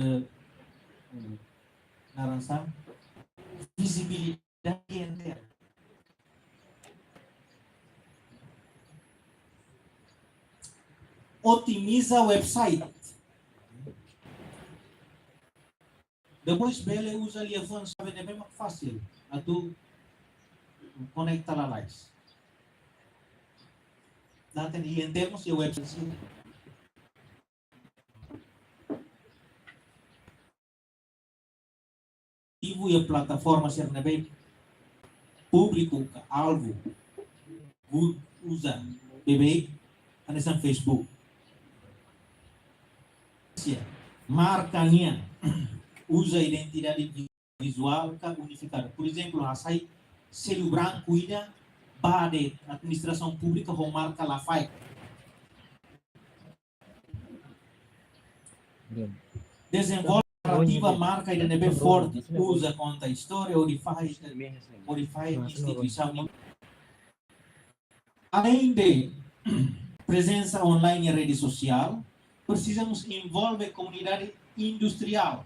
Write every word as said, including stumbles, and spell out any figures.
eh, naran sá, vizibilidade interna. Otimiza website. Depois bele uza liafuan xave ne'ebé mak fasil atu konekta lalais. Data ni en termos de website. Ibu ya plataforma sira ne'ebé públiku ka alvu uza beibeik, hanesan Facebook. Sia, marka nian uza identidade vizuál ka unifikada. Por ezemplu, hasai selu branku ida ba de'it administrasaun públika ho marka Lafaek. Dezenvolve narrativa marka ida ne'ebé forte, uza konta istória hodi fahe, hodi fahe instituisaun. Além de prezensa online e rede sosiál, precisamos envolve komunidade industriál.